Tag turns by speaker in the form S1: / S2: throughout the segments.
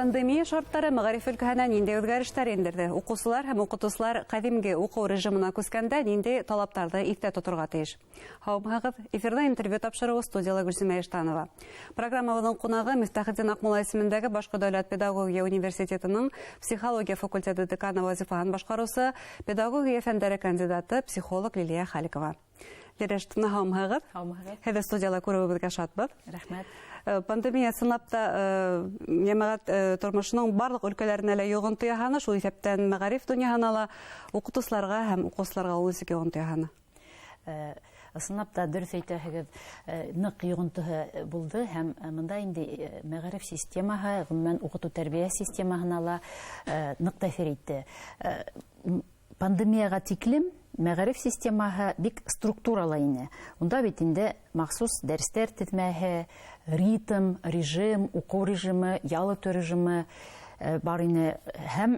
S1: Пандемия шарттары мәғариф өлкәһенә ниндәй үҙгәрештәр индерҙе? Уҡыусылар һәм уҡытыусылар ҡәҙимге уҡыу режимына күскәндә ниндәй талаптарҙы иҫтә тоторға тейеш? Һаумыһығыҙ! Эфирҙа интервью тапшырыуы, студияла Гөлсимә Иштанова. Программабыҙҙың ҡунағы Мифтахетдин Аҡмулла исемендәге Башҡорт дәүләт педагогия университетының психология факультеты деканы вазифаһын башҡарыусы, педагогия фәндәре кандидаты, психолог Лилиә Халикова. Лилиә, һаумыһығыҙ!
S2: Һаумыһығыҙ!
S1: Һеҙҙе студияла күреүебеҙгә шатбыҙ.
S2: Рәхмәт.
S1: Пандемия ысынлап та йәмәғәт тормошоноң барлыҡ өлкәләренә лә йоғонто яһаны, шул иҫәптән мәғариф донъяһына ла. Уҡытыусыларға һәм уҡыусыларға ул нисек йоғонто яһаны?
S2: Ысынлап та, дөрөҫ әйтәһегеҙ, ныҡ йоғонтоһо булды, һәм бында инде мәғариф системаһы, ғөмүмән, уҡытыу тәрбиә системаһына ла ныҡ тәьҫир итте. Пандемияға тиклем мәғариф системаһы бик структуралы ине. Унда бит инде махсус дәрестәр теҙмәһе, ритм, режим, уҡыу режимы, ял итеү режимы бар ине. Һәм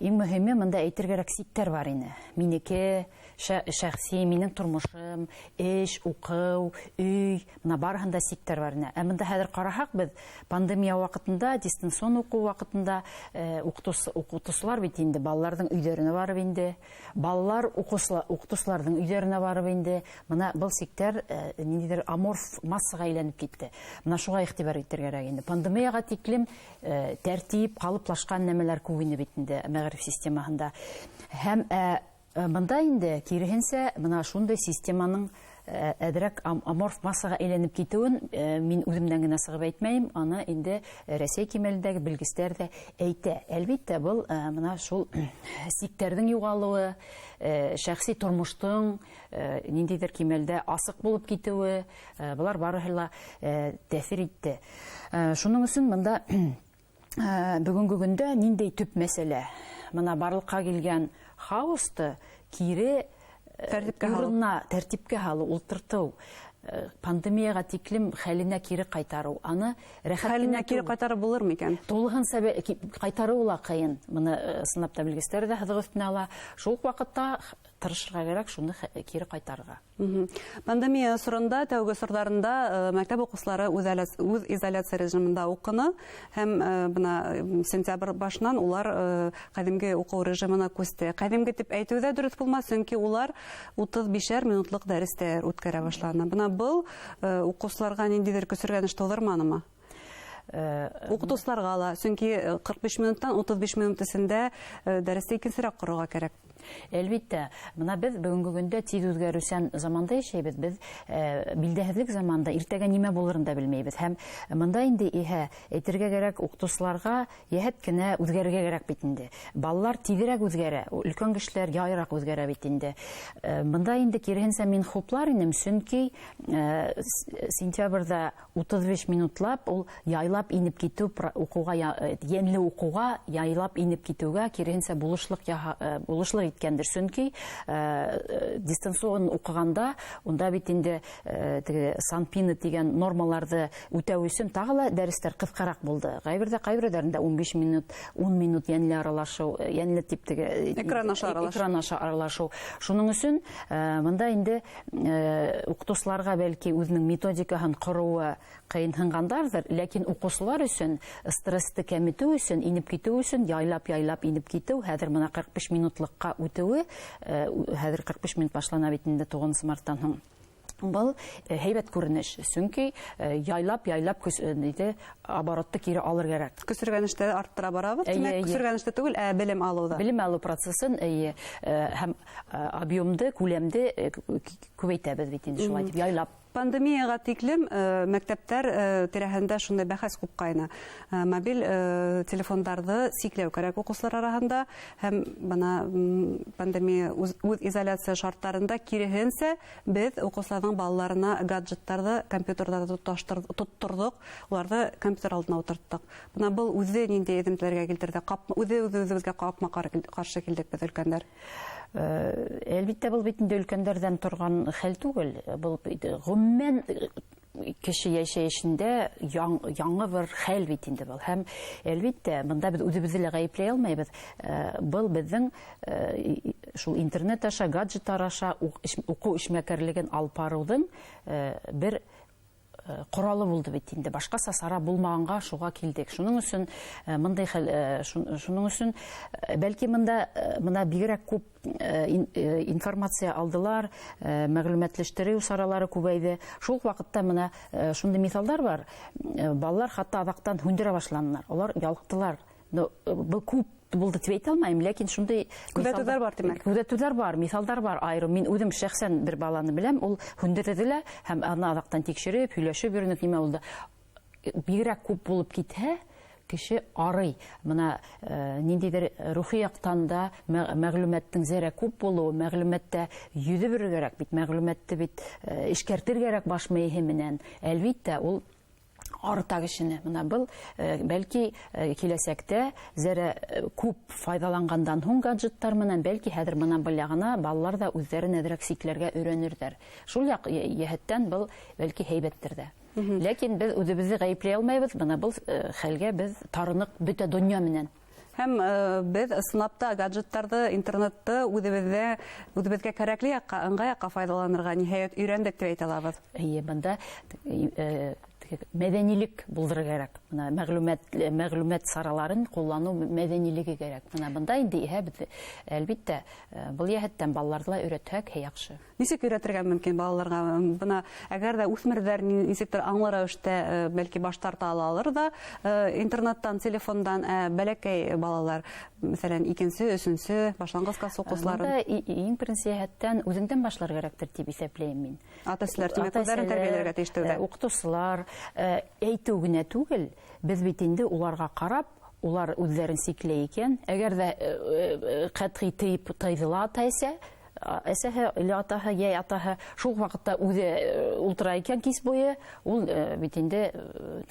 S2: иң мөһиме, бында әйтергә кәрәк, сиктәр бар ине. Минеке, шәхси, минең тормошом, эш, уҡыу, өй, бына барыһында сиктәр бар ине. Ә бында хәҙер ҡараһаҡ, беҙ пандемия ваҡытында, дистанцион уҡыу ваҡытында уҡытыусылар бит инде балаларҙың өйҙәренә барып инде, балалар уҡытыусыларҙың өйҙәренә барып инде. Бына был сиктәр ниндәйҙер аморф массаға әйләнеп китте. Бына шуға иғтибар итергә кәрәк инде. Пандемияға тиклем тәртип, ҡалыплашҡан нәмәләр күп ине бит инде мәғариф системаһында. Һәм бында инде киреһенсә, бына шундай системаның әҙерәк аморф массаға әйләнеп китеүен мин үҙемдән генә сығып әйтмәйем, аны инде Рәсәй кимәлендәге белгестәр ҙә әйтә. Әлбиттә, был бына шул сиктәрҙең юғалыуы, шәхси тормоштоң ниндәйҙер кимәлдә асыҡ булып китеүе, былар барыһы ла тәьҫир итте. Шуның өсөн бында бөгөнгө көндә ниндәй төп мәсьәлә? Бына барлыҡҡа килгән хаосты кире
S1: тәртипкә һалыу.
S2: Урынына, тәртипкә һалыу, ултыртыу, пандемияға тиклем хәленә кире ҡайтарыу, аны рәхәт
S1: Хәленә
S2: кенә
S1: кире
S2: түгел.
S1: ҡайтарып булыр микән?
S2: Тулыһынса ҡайтарыу ла ҡыйын. Быны ысынлап та белгестәр ҙә һыҙыҡ өҫтөнә ала. Шул уҡ ваҡытта тырышырға кәрәк шуны кире ҡайтарырға.
S1: Пандемия осоронда, тәүге осорҙарында, мәктәп уҡыусылары үҙ изоляция режимында уҡыны һәм бына сентябрь башынан улар ҡәҙимге уҡыу режимына күсте. Ҡәҙимге тип әйтеү ҙә дөрөҫ булмаҫ, сөнки улар утыҙ бишәр минутлыҡ дәрестәр үткәрә башланы. Бына был уҡыусыларға ниндәйҙер көсөргәнеш тыуҙырманымы? Уҡытыусыларға ла, сөнки ҡырҡ биш минуттан утыҙ биш минут эсендә дәресте икенсерәк ҡорорға кәрәк.
S2: Әлбиттә, бына беҙ бөгөнгө көндә тиҙ үҙгәреүсән заманда йәшәйбеҙ. Беҙ билдәһеҙлек заманда иртәгә нимә булырын да белмәйбеҙ. Һәм бында инде иһә әйтергә кәрәк, уҡытыусыларға йәһәт кенә үҙгәрергә кәрәк бит инде. Балалар тиҙерәк үҙгәрә, өлкән кешеләр яйыраҡ үҙгәрә бит инде. Бында инде киреһенсә мин хуплар инем, сөнки сентябрҙә утыҙ биш минутлап ул яйлап инеп китеү, уҡыуға йәнле уҡыуға яйлап инеп китеүгә киреһенсә булышлык иткәндер. Сөнки дистанцион уҡығанда унда бит инде теге санпина тигән нормаларҙы үтәү өсөн тағы ла дәрестәр ҡыҫҡараҡ булды. Ҡайберҙә, ҡайберҙәрендә ун биш минут, ун минут йәнле аралашыу, йәнле тип теге
S1: экран аша аралашыу.
S2: Экран аша аралашыу. Шуның өсөн бында инде уҡытыусыларға бәлки үҙенең методикаһын ҡороуы ҡыйынһынғандарҙыр, ләкин уҡыусылар өсөн стрессты кәметеү өсөн, инеп китеү өсөн яйлап-яйлап инеп китеү, хәҙер бына ҡырҡ биш минутлыҡҡа үтеүе, хәҙер ҡырҡ биш минут башлана бит инде туғыҙынсы марттан һуң. Был һәйбәт күренеш, сөнки яйлап-яйлап ниҙе, оборотто кире алыр кәрәк.
S1: Көсөргәнеште арттыра барабыҙ, тимәк, көсөргәнеште түгел, ә белем алыуҙа.
S2: Белем алыу процессын, эйе, һәм объемды, күләмде күбәйтәбеҙ бит инде шулай тип, яйлап.
S1: Пандемияға тиклем мәктәптәр тирәһендә шундай бәхәс ҡупҡайны. Мобиль телефондарҙы сикләү кәрәк уҡыусылар араһында, һәм бына пандемия үҙ изоляция шарттарында киреһенсә беҙ уҡыусыларҙың балаларына гаджеттарҙы, компьютерҙарҙы тотторҙоҡ, уларҙы компьютер алдына ултырттыҡ. Бына был үҙе ниндәй эҙемтәләргә килтерҙе? Үҙе үҙебеҙгә ҡапма-ҡаршы килдек беҙ, өлкәндәр.
S2: Әлбиттә, был бит инде өлкәндәрҙән торған хәл түгел. Был бит ғөмүмән кеше йәшәйешендә яңы бер хәл бит инде был. Һәм әлбиттә, бында беҙ үҙебеҙҙе лә ғәйепләй алмайбыҙ. Был беҙҙең шул интернет аша, гаджеттар аша уҡыу эшмәкәрлеген алып барыуҙың бер ҡоралы булды бит инде. Башҡаса сара булмағанға шуға килдек. Шуның өсөн мындай хәл, шуның өсөн бәлки мында мына бигерәк күп информация алдылар, мәғлүмәтләштереү саралары күбәйҙе. Шул уҡ ваҡытта мына шундай миҫалдар бар. Балалар хатта аҙаҡтан һүндерә башланылар. Улар ялыҡтылар. Но был күп булды тип әйтә алмайым, ләкин шундай
S1: күҙәтеүҙәр бар, тимәк.
S2: Күҙәтеүҙәр бар, миҫалдар бар. Айырым мин үҙем шәхсән бер баланы беләм, ул һүндерҙе лә һәм аны аҙаҡтан тикшереп, һөйләшеп йөрөнөк, нимә булды. Бигерәк күп булып китһә, кеше арый. Мына ниндәйҙер рухи яҡтан да мәғлүмәттең зәрә күп булыуы, мәғлүмәттә йөҙөп йөрөр кәрәк бит, мәғлүмәтте бит эшкәртер кәрәк баш мейеһе менән. Әлбиттә, ул арыта кешене. Мына был бәлки киләсәктә зәрә күп файҙаланғандан һуң гаджеттар менән, бәлки хәҙер мына был яғына балалар ҙа үҙҙәрен әҙерәк сикләргә өйрәнерҙәр. Шул яҡ йәһәттән был бәлки һәйбәттер ҙә. Ләкин беҙ үҙебеҙҙе ғәйепләй алмайбыҙ. Бына был хәлгә беҙ тарыныҡ бөтә донъя менән.
S1: Һәм беҙ ысынлап та гаджеттарҙы, интернетты үҙебеҙгә кәрәкле яҡҡа, ыңғай яҡҡа файҙаланырға ниһайәт өйрәндек тип әйтә алабыҙ.
S2: Эйе, бында мәҙәнилек булдырыр кәрәк. Бына мәғлүмәт сараларын ҡулланыу мәҙәнилеге кәрәк. Бына бында инде иһә беҙ, әлбиттә, был йәһәттән балаларҙы ла өйрәтһәк, яҡшы.
S1: Нисек өйрәтергә мөмкин балаларға? Бына әгәр ҙә үҫмерҙәр нисектер аңлы рәүештә, бәлки баш тарта алалыр ҙа, интернеттан, телефондан, бәләкәй балалар, мәҫәлән, икенсе, өсөнсө, башланғыс класс уҡыусылары.
S2: Бында иң беренсе йәһәттән үҙеңдән башлар кәрәктер тип иҫәпләйем мин.
S1: Ата-әсәләр, тимәк, үҙҙәрен тәрбиәләргә тейеш тәүҙә.
S2: Уҡытыусылар, әйтеү генә түгел, беҙ бит инде уларға ҡарап, улар үҙҙәрен сикләй икән. Әгәр ҙә ҡәтғи тыйып тыйҙыла ата-әсә, әсәһе или атаһы, йәй атаһы шул ваҡытта үҙе ултыра икән кис буйы, ул бит инде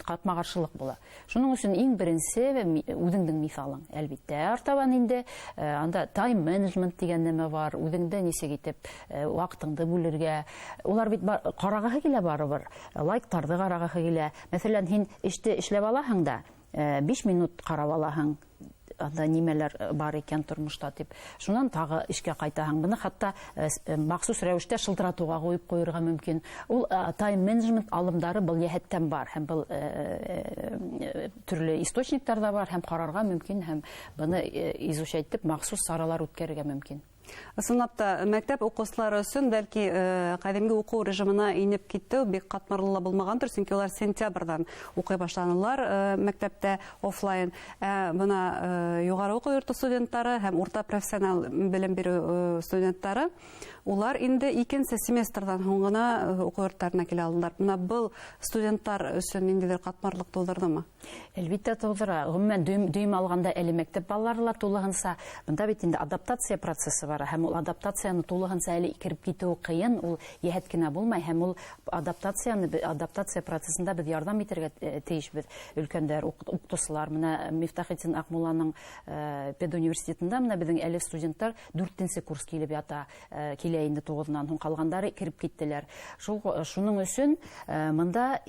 S2: ҡапма-ҡаршылыҡ була. Шуның өсөн иң беренсе үҙеңдең миҫалың, әлбиттә. Артабан инде анда тайм-менеджмент тигән нәмә бар, үҙеңде нисек итеп ваҡытыңды бүлергә. Улар бит ҡарағыһы килә барыбер, лайктарҙы ҡарағыһы килә. Мәҫәлән, һин эште эшләп алаһың да, 5 минут ҡарап алаһың, анда нимәләр бар икән тормошта тип. Шунан тағы эшкә ҡайтаһың. Быны хатта махсус рәүештә шылтыратыуға ҡуйып ҡуйырға мөмкин. Ул тайм-менеджмент алымдары был йәһәттән бар һәм был төрлө источниктар да бар һәм ҡарарға мөмкин һәм быны изучать итеп махсус саралар үткәрергә мөмкин.
S1: Ысынлап та, мәктәп уҡыусылары өсөн бәлки ҡәҙимге уҡыу режимына инеп китеү бик ҡатмарлы ла булмағандыр, сөнки улар сентябрҙән уҡый башланылар мәктәптә офлайн. Бына юғары уҡыу йорто студенттары һәм урта профессионал белем биреү студенттары, улар инде икенсе семестрҙан һуң ғына уҡыу йорттарына килә алдылар. Бына был студенттар өсөн ниндәйҙер ҡатмарлыҡ тыуҙырҙымы?
S2: Әлбиттә тыуҙыра. Ғөмүмән, дөйөм алғанда әле мәктәп балалары ла тулыһынса, бында бит инде адаптация процессы бар. Һәм ул адаптацияны тулыһынса әле кереп китеү ҡыйын, ул йәһәт кенә булмай, һәм ул адаптация процессында беҙ ярҙам итергә тейешбеҙ. Өлкәндәр, уҡытыусылар, мына Мифтахетдин Аҡмулланың педуниверситетында мына беҙҙең әле студенттар 4-нсе курс килеп ята, килә инде 9-нан һуң ҡалғандары кереп киттеләр. Шуның өсөн мында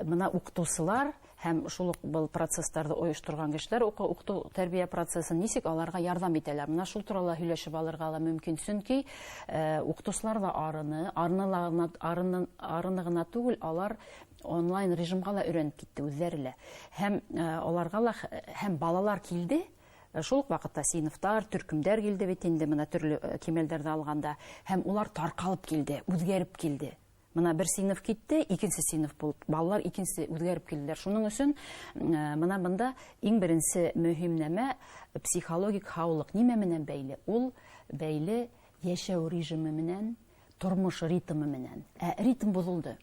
S2: мына уҡытыусылар һәм шул уҡ был процесстарҙы ойошторған кешеләр уҡытыу тәрбиә процессын нисек аларға ярҙам итәләр. Мына шул турала һөйләшеп алырға ла мөмкин, сөнки уҡытыусылар ҙа арыны ғына түгел, алар онлайн режимға ла өйрәнеп китте үҙҙәре лә. Һәм аларға ла, һәм балалар килде. Шул уҡ ваҡытта синыфтар, төркөмдәр килде бит инде, мына төрлө кимәлдәрҙе алғанда, һәм улар тарҡалып килде, үҙгәреп килде. Мына бер синыф китте, икенсе синыф булып, балалар икенсе үҙгәреп килделәр. Шуның өсөн мына бында иң беренсе мөһим нәмә психологик һаулыҡ нимә менән бәйле? Ул бәйле йәшәү режимы менән, тормош ритмы менән. Ә ритм боҙолдо.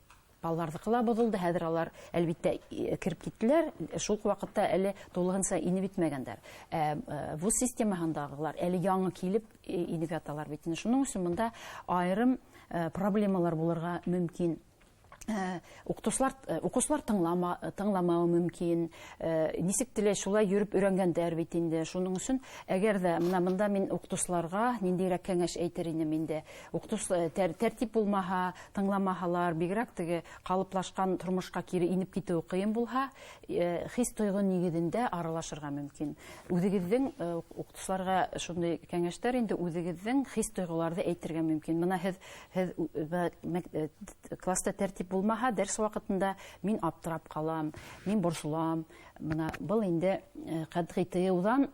S2: Балаларҙыҡы ла боҙолдо, хәҙер алар әлбиттә кереп киттеләр, шул уҡ ваҡытта әле тулыһынса инеп бөтмәгәндәр. Вуз системаһындағылар әле яңы килеп инеп яталар бит инде. Шуның өсөн бында айырым проблемалар булырға мөмкин. Уҡыусылар тыңламауы мөмкин. Нисек теләй шулай йөрөп өйрәнгәндәр бит инде. Шуның өсөн әгәр ҙә мына бында мин уҡытыусыларға ниндәйерәк кәңәш әйтер инем инде. Тәртип булмаһа, тыңламаһалар, бигерәк теге ҡалыплашҡан тормошҡа кире инеп китеү ҡыйын булһа, хис тойғо нигеҙендә аралашырға мөмкин. Үҙегеҙҙең уҡытыусыларға шундай кәңәштәр инде, үҙегеҙҙең хис тойғоларҙы әйтергә мөмкин. Мына һеҙ класста тәртип булмаһа дәрес ваҡытында мин аптырап ҡалам, мин борсолам. Бына был инде ҡәтғи тыйыуҙан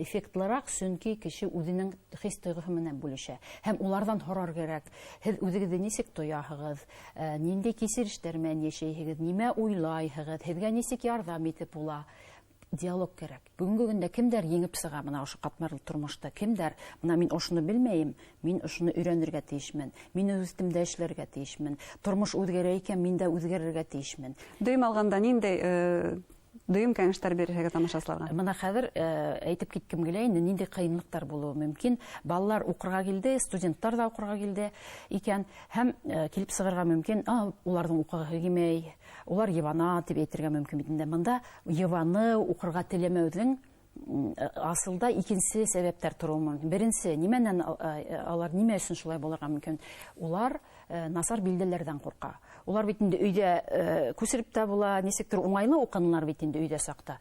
S2: эффектлыраҡ, сөнки кеше үҙенең хис-тойғоһо менән бүлешә. Һәм уларҙан һорар кәрәк: һеҙ үҙегеҙҙе нисек тояһығыҙ, ниндәй кисерештәр менән йәшәйһегеҙ, нимә уйлайһығыҙ, һеҙгә нисек ярҙам итеп була? Диалог кәрәк. Бөгөнгө көндә кемдәр еңеп сыға бына ошо ҡатмарлы тормошта? Кемдәр? Бына мин ошоно белмәйем, мин ошоно өйрәнергә тейешмен, мин үҙ өҫтөмдә эшләргә тейешмен. Тормош үҙгәрә икән, мин дә үҙгәрергә тейешмен.
S1: Дөйөм алғанда ниндәй дөйөм кәңәштәр бирергә тамашасыларға?
S2: Бына хәҙер әйтеп киткем килә инде, ниндәй ҡыйынлыҡтар булыуы мөмкин. Балалар уҡырға килде, студенттар ҙа уҡырға килде икән, һәм килеп сығырға мөмкин, уларҙың уҡығы килмәй, улар йыбана тип әйтергә мөмкин бит инде. Бында йыбаны, уҡырға теләмәүҙең асылда икенсе сәбәптәр тороуы мөмкин. Беренсе, нимәнән алар нимә өсөн шулай булырға мөмкин? Улар насар билдәләрҙән ҡурҡа. Улар бит инде өйҙә күсереп тә була, нисектер уңайлы уҡынылар бит инде өйҙә саҡта.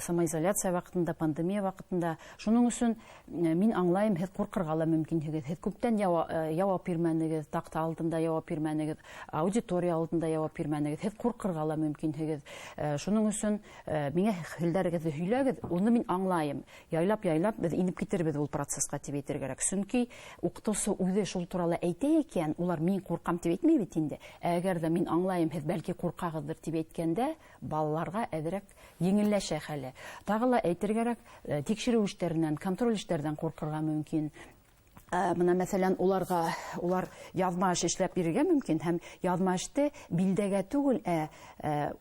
S2: Самоизоляция ваҡытында, пандемия ваҡытында. Шуның өсөн мин аңлайым, һеҙ ҡурҡырға ла мөмкинһегеҙ. Һеҙ күптән яуап бирмәнегеҙ, таҡта алдында яуап бирмәнегеҙ, аудитория алдында яуап бирмәнегеҙ. Һеҙ ҡурҡырға ла мөмкинһегеҙ. Шуның өсөн миңә хәлдәрегеҙҙе һөйләгеҙ, уны мин аңлайым. Яйлап-яйлап беҙ инеп китербеҙ ул процессҡа тип әйтергә кәрәк. Сөнки уҡытыусы үҙе шул турала әйтә икән, улар мин ҡурҡам тип әйтмәй бит инде. Әгәр ҙә мин аңлайым, һеҙ бәлки ҡурҡағыҙҙыр тип әйткәндә, балаларға әҙерәк еңелләшә хәле. Тағы ла әйтергә кәрәк, тикшереү эштәренән, контроль эштәрҙән ҡурҡырға мөмкин. Бына мәҫәлән, улар яҙма эш эшләп бирергә мөмкин, һәм яҙма эште билдәгә түгел,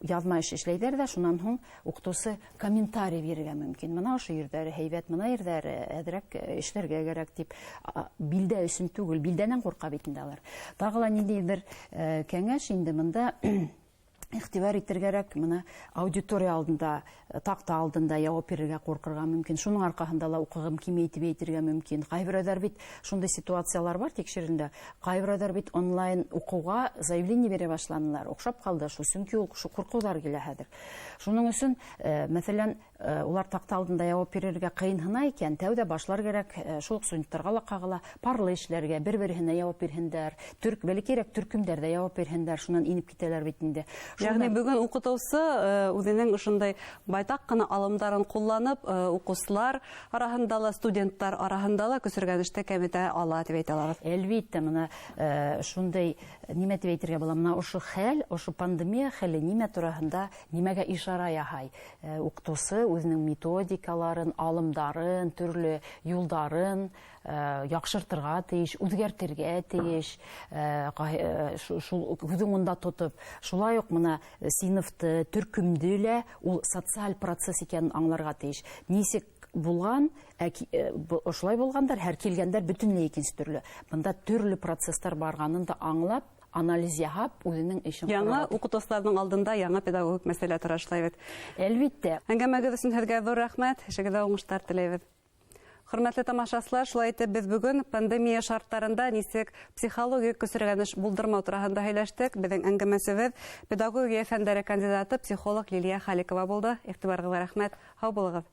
S2: яҙма эш эшләйҙәр ҙә, шунан һуң уҡытыусы комментарий бирергә мөмкин. Бына ошо ерҙәре һәйбәт, бына ерҙәре әҙерәк эшләргә кәрәк тип, билдә өсөн түгел, билдәнән ҡурҡа бит инде алар. Тағы ла ниндәйҙер кәңәш инде бында иғтибар итергә кәрәк, бына аудитория алдында, таҡта алдында яуап бирергә ҡурҡырға мөмкин. Шуның арҡаһында ла уҡығым килмәй тип әйтергә мөмкин. Ҡайһы бит шундай ситуациялар бар тикшерелде. Ҡайһы бит онлайн уҡыуға заявление бирә башланылар. Оҡшап ҡалды шул, сөнки ул шул ҡурҡыуҙар килә хәҙер. Шуның өсөн, мәҫәлән, улар таҡта алдында яуап бирергә ҡыйынһына икән, тәүҙә башлар кәрәк, шул уҡ студенттарға ла ҡағыла, парлы эшләргә, бер-береһенә яуап бирһендәр, бәләкәйерәк төркөмдәрҙә яуап бирһендәр, шунан инеп китәләр бит инде.
S1: Йәғни бөгөн уҡытыусы үҙенең ошондай байтаҡ ҡына алымдарын ҡулланып, уҡыусылар араһында ла, студенттар араһында ла көсөргәнеште кәметә ала тип әйтә алабыҙ.
S2: Әлбиттә, бына шундай нимә тип әйтергә була? Бына ошо хәл, ошо пандемия хәле нимә тураһында, нимәгә ишара яһай? Уҡытыусы үҙенең методикаларын, алымдарын, төрлө юлдарын яҡшыртырға тейеш, үҙгәртергә тейеш, шул үҙен унда тотоп, шулай уҡ бына синыфты, төркөмдө лә ул социаль процесс икәнен аңларға тейеш. Нисек булған, ошолай булғандар, һәр килгәндәр бөтөнләй икенсе төрлө. Бында төрлө процесстар барғанын да аңлап, анализ яһап, үҙенең эшен
S1: Яңы уҡытыусыларҙың алдында яңы педагогик мәсьәлә тора шулай бит.
S2: Әлбиттә.
S1: Әңгәмәгеҙ өсөн һеҙгә ҙур рәхмәт, эшегеҙҙә уңыштар теләйбеҙ. Хөрмәтле тамашасылар, шулай итеп беҙ бөгөн пандемия шарттарында нисек психологик көсөргәнеш булдырмау тураһында һөйләштек. Беҙҙең әңгәмәсебеҙ педагогия фәндәре кандидаты, психолог Лилиә Халиҡова булды. Иғтибарығыҙға рәхмәт. Һау булығыҙ.